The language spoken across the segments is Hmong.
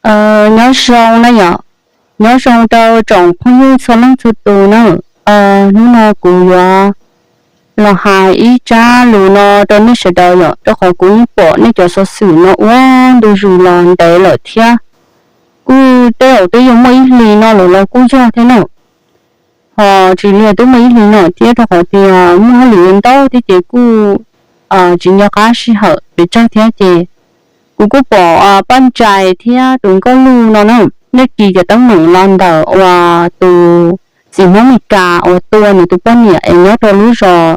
Nyob zoo na yom, nyob zoo rau tsoom phooj ywg txhua leej txhua tus na. Hnub no kuv yuav los hais ib tsab lus no rau nej sawv daws yom, rau qhov kuv yeej pom nej cov xov xwm no ua ntu zus los ntev lawm thiab. Kuj tej zaum twb yuav muaj ib hlis no lawm los kuj yog thiab na. Ho tsis li twb muaj ib hlis no thiab, rau qhov tias muaj hauj lwm ntau thiab ces kuj tsis nco qab sij hawm pes tsawg thiab ces kuv kuj pom Paj Ntsais thiab tus Nkauj Luj no na, nej kis cov teeb meem los ntawm uas tus txiv Hmoob Mes Kas uas tua nws tus poj niam es nyob rau lub zos,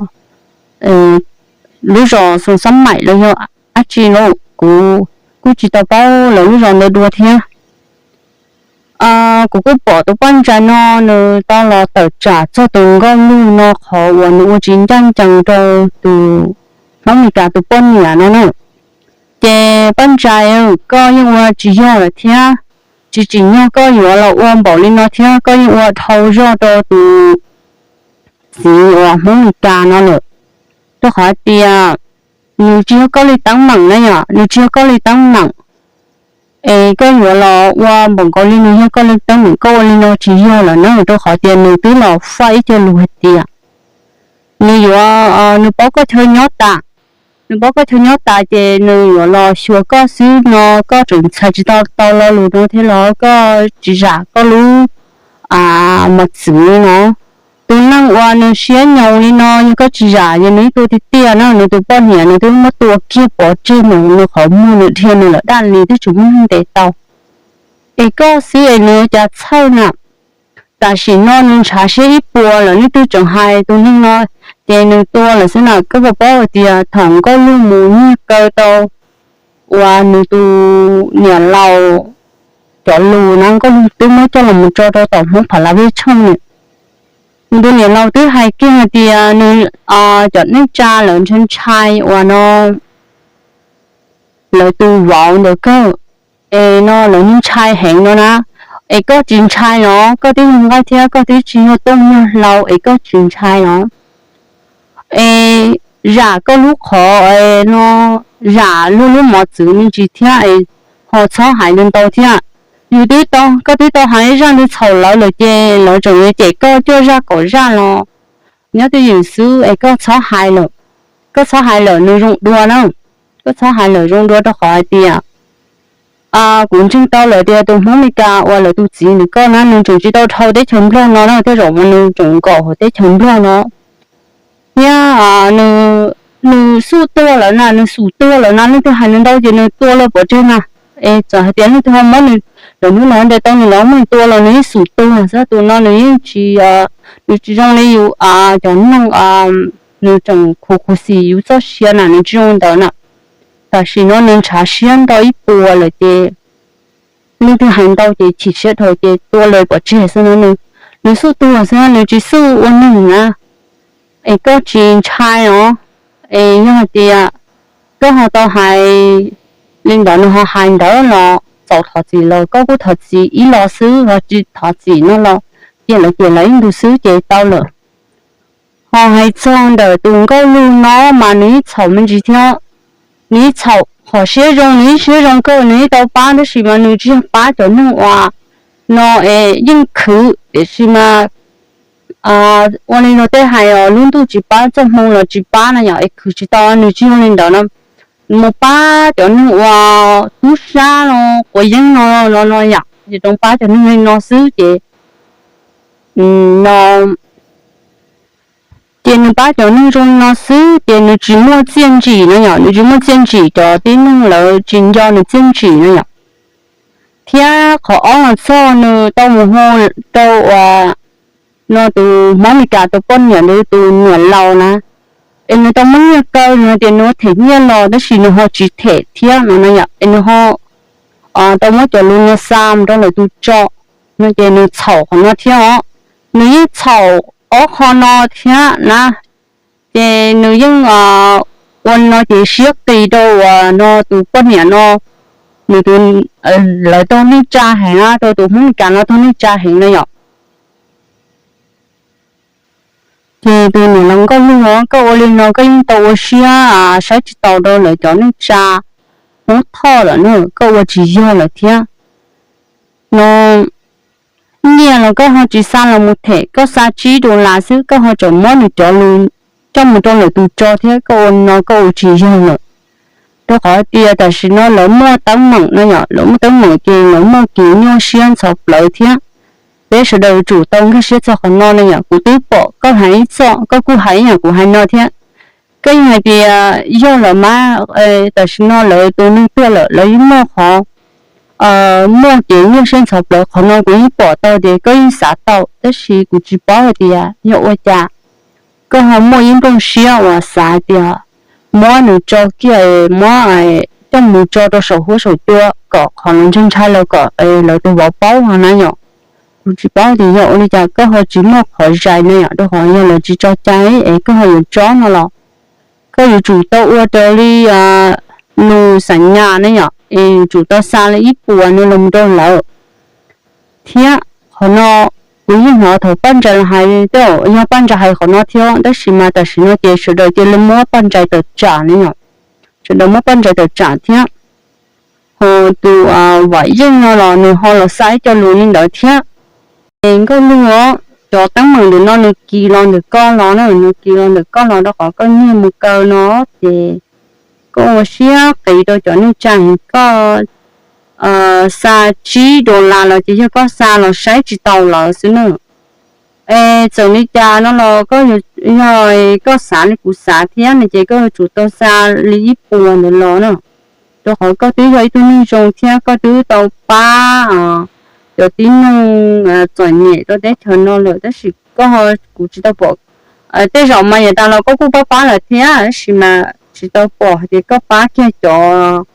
lub zos Xoo Xab Maim los yog dab tsi los kuv kuj tsis tau paub lawv lub zos ntawd dua thiab. Kuv kuj pom tus Paj Ntsais no nws tau los tawm tsam txog tus Nkauj Luj no qhov uas nws ua tsis ncaj ncees rau tus Hmoob Mes Kas tus poj niam no na. Ces Paj Ntsais, koj yeej ua tsis yog lawm thiab, tsis tsim nyog koj yuav los ua npaum li no thiab, koj yeej ua dhau zog rau tus txiv uas Hmoob Mes Kas no lawm. Rau qhov tias nws tsis yog koj li teeb meem na yom, nws tsis yog koj li teeb meem. Es koj yuav los ua npaum nkaus li nws yog koj li teeb meem, koj ua li no tsis yog lawm na, rau qhov tias nws twb los faj ib co lus hais tias nws yuav, nws paub koj chaw nyob tas, nws paub koj chaw nyob tas ces nws yuav los xyuas koj xwb no, koj tseem txhais tsis tau tau lo lus no thiab los koj tsis zam koj lub mos txwv no. Tus neeg uas nws siab nyoos li no yog koj tsis zam, yog nws ib tug tiag tiag na, nws tus poj niam nws twb muab tua kiag pov tseg mus, nws qhov muag nws dhia nws lawm daj li twb tsis muaj neeg ntes tau. Es koj xwb es nws ua cas txhawj na. Tam sim no nws ntshav siab ib puas lawm, leej twg tseem hais tus neeg no ces nws tua lawm xwb na. Koj puas paub hais tias thaum Nkauj Luj mus nyiag kaw tau uas nws tus niam laus cov lus na, Nkauj Luj twb muab coj los mus tso rau tom Hmoob Pha La Vej Tshooj nws, nws tus niam laus twb hais kiag hais tias nws, cov neej tsa lawv ntshai ntshai uas no lawv tus vauv ntawd kawg, es no lawv ntshai heev no na. Es koj tsis ntshai los? Koj twb yog nqaij thiab koj twb tsis yog tooj yog hlau, es koj tsis ntshai los? Es zam koj lub qhov no, zam luag lub mos txwv me ntsis thiab es ho txhob hais li ntau thiab. Yus twb tau, koj twb tau hais zaj ntawd txhaum lawv lawm ces lawv tseem yuav cem koj cuaj zaj kaum zaj los nyob twj ywm xwb es koj txhob hais lawm. Koj txhob hais lawm nws zoo dua na. Koj txhob hais lawm zoo dua rau qhov hais tias kuv ntseeg tau lawm tias tus Hmoob Mes Kas uas lawv tus txiv ntawm koj na nws tseem tsis tau dhau teb chaws Nplog no na, tej zaum mas nws tseem nkaum hauv teb chaws Nplog no. Thiab nws xub tuag lawm na, nws xub tuag lawm na, leej twg hais nws ntau ces nws tua lawm pov tseg na. Es txawm hais tias leej twg ho muab nws, lawv hnub no ntes tau nws los muab nws tua los nws yeej xub tuag xwb. Tus no nws yeej tsis, nws tsis zoo li yus cov neeg, nws tseem khuv khuv xim yus txoj sia na, nws tsis zoo ntawd na. Tam sim no nws ntshav siab ntau ib puas lawm ces leej twg hais ntau ces chim siab dhau ces tua lawm pov tseg xwb no. Nws xub tuag xwb na, nws tsis xub ua neeg na. Es koj tsis ntshai os? Es yog hais tias koj ho tau hais li ntawd, nws ho hais ntawd los txaus thov txim los koj kuj thov txim ib los xwb, ho tsis thov txim no los cia lawv cem lawv ib ntus xwb ces tau lawm. Ho hais txog ntawm tus Nkauj Lug no mas nws yeej txhaum me ntsis thiab. Nws yeej txhaum, qhov siab zoo nws yeej siab zoo kawg, nws yeej tau pab, tab sis mas nws tsis yog pab cov neeg uas no es yeej khwv, tiam sis mas ua li luag tej hais os, lub ntuj tsis pab txoj hmoo los tsis pab no yom, es khwv tsis tau, nws tsis yog li ntawd no. Mus pab cov neeg uas tub sab no, quav yeeb no, no no yom, ces zoo pab cov neeg li no xwb ces no ces nws pab cov neeg zoo li no xwb ces nws tsis muaj txiaj ntsim no yom, nws tsis muaj txiaj ntsim, cov tib neeg lawv tsis nco nws txiaj ntsim no yom. Thiab qhov ob los txog nws tau mus hu rau uas no tus Hmoob Meskas tus poj niam ntawd tus niam laus na, es nws tau muab nyiaj kaw, nws hais tias nws them nyiaj los tab sis nws ho tsis them thiab no no yom, es nws ho tau muab cov lus no xa mus rau lawv tus tso no ces nws txhaum qhov no thiab os. Nws yeej txhaum ob qho no thiab na, ces nws yeej ua no ces siab qis rau uas no tus poj niam no, nws tus, lawv tog neej tsa heev na, rau tus Hmoob Meskas no tog neej tsa heev no yom. Ces tus niam laus Nkauj Lug os, koj ua li no koj yeej tau ua siab saib tsis taus rau lawv cov neej tsa Hmoob Thoj lawm na, koj ua tsis yog lawm thiab. no nyiaj los koj ho tsis xa los mus them, koj xa tsib dollar xwb koj ho tseem muab nws cov lus coj mus rau lwm tus tso thiab, koj ua no koj ua tsis yog lawm. Rau qhov tias tam sim no lawv muaj teeb meem no yom, lawv muaj teeb meem ces lawv muaj kev nyuaj siab ntxhov plawv thiab. Peb sawv daws yuav tsum tau nkag siab txog qhov no no yom. Kuv twb pom koj hais ib txoj, koj kuj hais ib yam kuv hais no thiab. Koj yeej hais tias yog lawm mas, tam sim no lawv tus neeg tuag lawm lawv yeej muaj qhov muaj kev nyuaj siab ntxhov plawv, qhov no kuv yeej pom tau tias koj yeej xav tau, tab sis kuv tsis paub hais tias yog ua cas koj ho muaj ib nplooj siab uas xav tias muab nws tso kiag, muab coj mus tso rau saum huab saum cua kom qhov lawv ntshai ntshai los kom lawv tus vauv paub no na yom. Kuv tsis paub tias yog ua li cas koj ho tsis muaj qhov zais no yom, rau qhov yog lawv tsis tso cai es koj ho yuav tso no los koj yuav tsum tau ua raws li lus xam nyas ne yom, es yuav tsum tau xa li ib puas no los rau lawv thiab. Qhov no kuv yeej hnov thaum Paj Ntsais los hais, tej zaum yog Paj Ntsais hais qhov no thiab, tab sis mas tam sim no ces sawv daws cia li muab Paj Ntsais tawm tsam ne yom, sawv daws muab Paj Ntsais tawm tsam thiab. Ho tus Vam Yeej no los nws ho los xa ib co lus li ntawd thiab. Es Nkauj Lug os, cov teeb meem ntawm no nws kis los ntawm koj los na, nws kis los ntawm koj los rau qhov koj nyiag mus kaw no ces koj ua siab qiv rau cov neej tsa, koj xa tsib dollar los ces yog koj xa los saib tsis taus lawv xwb na. Es txawm li cas no los koj, yog koj xav li kuv xav thiab no ces koj yuav tsum tau xa li ib puas ntawd los na, rau qhov koj twb yog ib tug neeg zoo thiab koj twb tau pab cov tib neeg txom nyem rau teb chaws no lawm, tab sis koj, kuv tsis tau pom, tej zaum mas yav tas los koj kuj pab pab lawm thiab, tab sis mas tsis tau pom hais tias koj pab kiag cov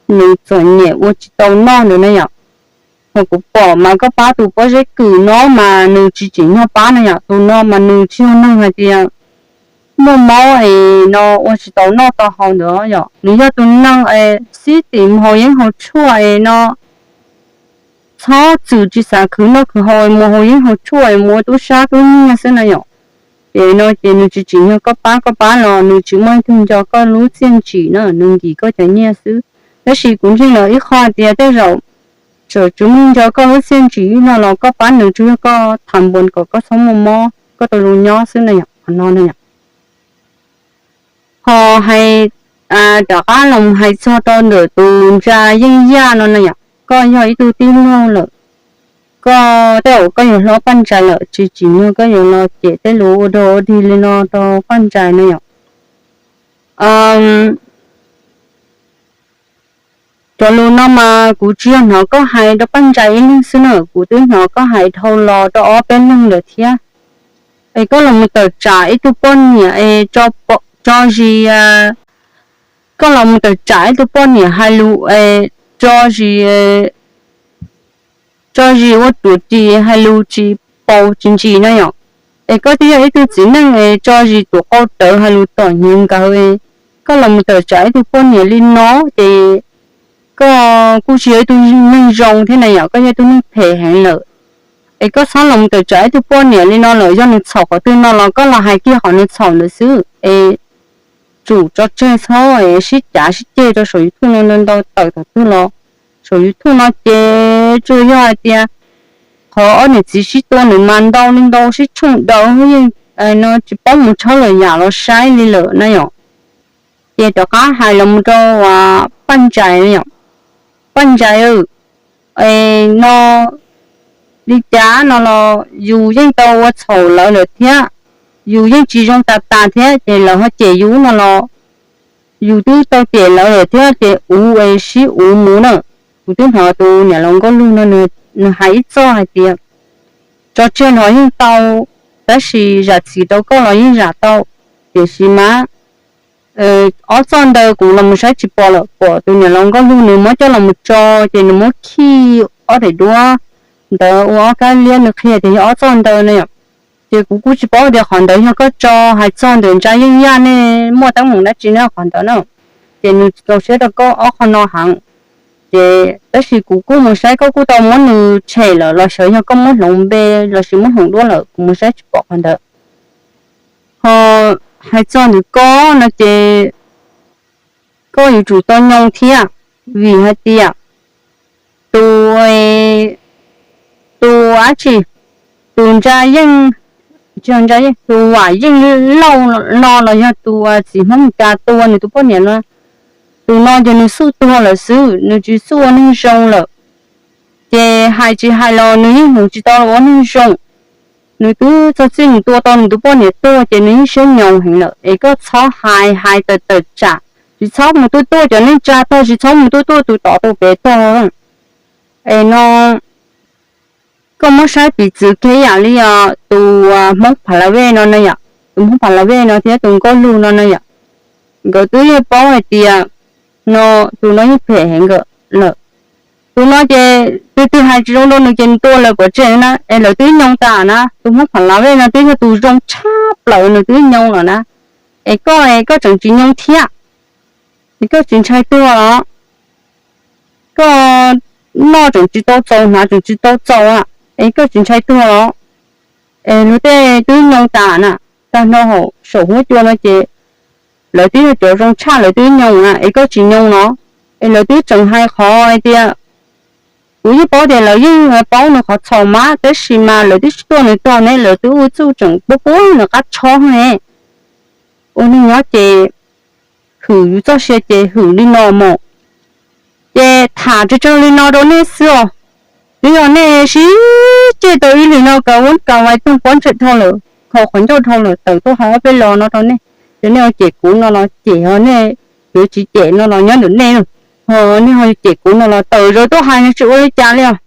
nws txom nyem ua tsis tau noj ntawd na yom. Ho kuv pom mas koj pab tus pob zeb kwm no mas nws tsis tsim nyog pab na yom, tus no mas nws tsis yog neeg hais tias muaj mob es no ua tsis tau noj tau haus ntawd yom, nws yog tus neeg es xib tim mus haus yeeb haus tshuaj es no txhob txwm tsis xav khwv noj khwv haus es mus haus yeeb haus tshuaj es mus ua tub sab tub nyiag xwb na yom. Ces no ces nws tsis tsim nyog koj pab, koj pab los nws tsis muaj ib tug nco koj lub txiaj ntsim na, nws nkim koj cov nyiaj xwb. Tab sis kuv ntseeg lawm ib qho tias tej zaum txawm tsis muaj nco koj lub txiaj ntsim ib no los koj pab nws tsuas yog koj tham npua kom koj txhob muaj mob, koj tau zoo nyob xwb na yom, qhov no na yom. Ho hais rov qab los hais txog rau ntawm tus Ntsa Yeej Yaj no na yom, koj yog ib tug tij laug lawm, koj tej zaum koj yuav hlob Paj Ntsais lawm, tsis tsim nyog koj yuav los cem tej lus ua dog ua dig li no rau Paj Ntsais no yom. Cov lus no mas kuv tsis yog hnov koj hais rau Paj Ntsais ib leeg xwb na, kuv twb hnov koj hais dhau los rau ob peb leeg lawm thiab. Es koj los mus tawm tsam ib tug poj niam es tso zis, koj los mus tawm tsam ib tug poj niam hais lus es tso zis, tso zis ua ruam ris hais lus tsis paus tsis ntsis na yom. Es koj twb yog ib tug txiv neej es tso zis tuam qau rawv hais lus tom nyiav nkawd, koj los mus tawm tsam ib tug poj niam li no ces koj kuj tsis yog ib tug neeg zoo thiab na yom, koj yog ib tug neeg phem heev lawm. Es koj txhob los mus tawm tsam ib tug poj niam li no lawm, yog nws txhaum qhov twg no los koj los hais kiag qhov nws txhaum ntawd xwb es tsum tso tseg txhob sib cav sib ceg rau saum YouTube no ntau ntau, tawm thaum twg los saum YouTube no ces tsuas yog hais tias qhov ob niam txiv sib tua nws mas ntau li ntau sib tshooj daws yeej no tsis paub mus tshawb lawm yam los saib li lawm na yom. Ces rov qab hais los mus rau Paj Ntsais yom, Paj Ntsais no li cas no los yus yeej tau ua txhaum lawv lawm thiab, yus yeej tsis zoo tas tas thiab ces lawv ho cem yus no los yus twb tau cem lawv lawm thiab ces uv es sib uv mus na. Kuv twb hnov tus niam laus Nkauj Lug no nws hais ib txoj hais tias tso tseg los yeej tau, tab sis zam txim rau koj los yeej zam tau. Tiam sis mas ob txoj ntawd kuv los mus saib tsis pom lawm, pom tus niam laus Nkauj Lug nws muab coj los mus tso ces nws muab khij ob daim duab ntawd ua ob kab liab, nws qhia tias yog ob txoj ntawd na yom. Ces kuv kuj tsis paub tias qhov ntawd yog koj tso hais txog ntawm Ntsa Yeej Yaj nej muaj teeb meem dab tsi na qhov ntawd na. Ces nws txaus siab rau koj ob qho no heev. Ces tab sis kuv kuj mus saib koj kuj tau muab nws tshem lawm los xyov yog koj muab hloov npe los sis muab hloov duab lawm, kuv mus saib tsis pom qhov ntawd. Ho hais txog ntawm koj no ces koj yuav tsum tau nyoo thiab, vim hais tias tus tus dab tsi, tus ntsa yeej, ntsa yeej, tus Vam Yeej Lauj no los yog tus txiv Hmoob Meskas tua nws tus poj niam no, tus no ces nws xub tuag lawm xwb, nws tsis xub ua neeg zoo lawm. Ces hais tsis hais los nws yeej mus tsis tau ua neeg zoo. Nws twb txog txij mus tua tau nws tus poj niam tuag ces nws yeej siab nyoos heev lawm. Es koj txhob hais hais tawm tawm tsam, tsis txhob mus tuaj tuaj cov neej tsa tog, tsis txhob mus tuaj tuaj tus tod tus pem tog. Es no koj muab saib piv txwv kiag ib yam li os tus Hmoob Pha La Vej no na yom, tus Hmoob Pha La Vej no thiab tus Nkauj Lug no na yom, nkawd twb yeej paub hais tias no tus no yeej phem heev nkawd lawm. Tus no ces tus twg hais tsis zoo rau nws ces nws tua lawv pov tseg na, es lawv twb nyoog tas na. Tus Hmoob Pha La Vej no twb yog tus zoo tshaj plaws, nws twb nyoog lawm na. Es koj, es koj tseem tsis nyoog thiab, es koj tsis ntshai tuag los? Koj noj tseem tsis tau txaus, hnav tseem tsis tau txaus, es koj tsis ntshai tuag los? Es luag tej twb nyoog tas na, tag nrho hauv saum huab cua no ces lawv twb yog cov zoo tshaj, lawv twb nyoog na, es koj tsis nyoog no? Es lawv twb tseem hais qhov hais tias, kuv yeej paub tias lawv yeej paub nws qhov txhaum mas, tab sis mas lawv twb tsis tuaj nws tog ne, lawv twb ua txuj tseem puab puab nws qab tshob ne. Ua neeg nyob ces hwm yus txoj sia ces hwm li no mus. Ces tham tsawg tsawg li no rau nej xwb os. Twb yog nej sib ceg tau ib hlis no kav ub kav vais toog pob ntseg dhau lawm, khaus qhov ncauj dhau lawm, tawm tuaj hais ob peb lo no rau nej. Ces nej ho cem kuv no los cem, ho nej yuav tsis cem no los nyob ntawm nej, ho nej ho cem kuv no los tawm zaum tuaj hais no tsis ua li cas li os.